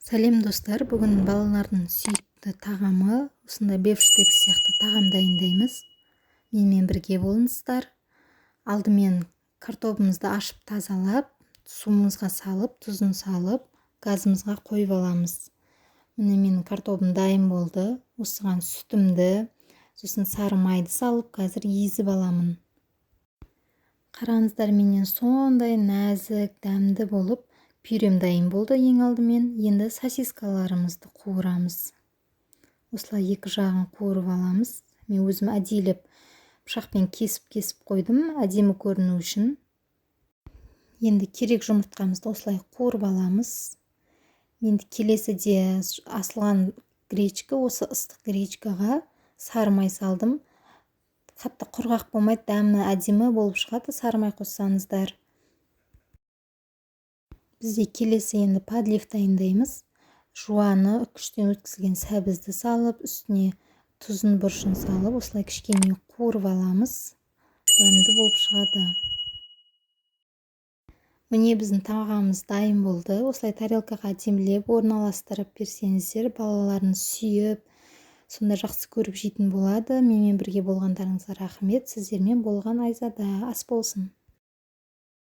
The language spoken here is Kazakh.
Сәлем, достар! Бүгін балалардың сүйікті тағамы, осындай бифштекс сияқты тағам дайындаймыз. Менімен бірге болыңыздар. Алдымен картобымызды ашып, тазалап, суымызға салып, тұзын салып, газымызға қойып аламыз. Міне, менің картобым дайын болды. Осыған сүтімді, сосын сары майды салып, қазір езіп аламын. Қараңыздар, менен сондай нәзік, дәмді болып пюрем дайын болды. Ең алдымен енді сосискаларымызды қуырамыз. Осылай екі жағын қуырып аламыз. Мен өзім әдейілеп пышақпен кесіп-кесіп қойдым, әдемі көріну үшін. Енді керек жұмыртқамызды осылай қуырып аламыз. Енді келесіде асылған гречка. Осы ыстық гречкаға сары май салдым. Қатты құрғақ болмайды, дәмі әдемі болып шығады сары май қоссаңыздар. Бізде келесі енді подлив дайындаймыз. Жуаны, үкіштен өткізілген сәбізді салып, үстіне тұзын, бұрышын салып, осылай кішкене қуырып аламыз. Дәмді болып шығады. Міне, біздің тағамымыз дайын болды. Осылай тарелкаға әдемілеп орналастырып берсеңіздер, балаларыңыз сүйіп, сонда жақсы көріп жейтін болады. Менімен бірге болғандарыңызға рахмет. Сіздермен болған Айзада. Ас болсын!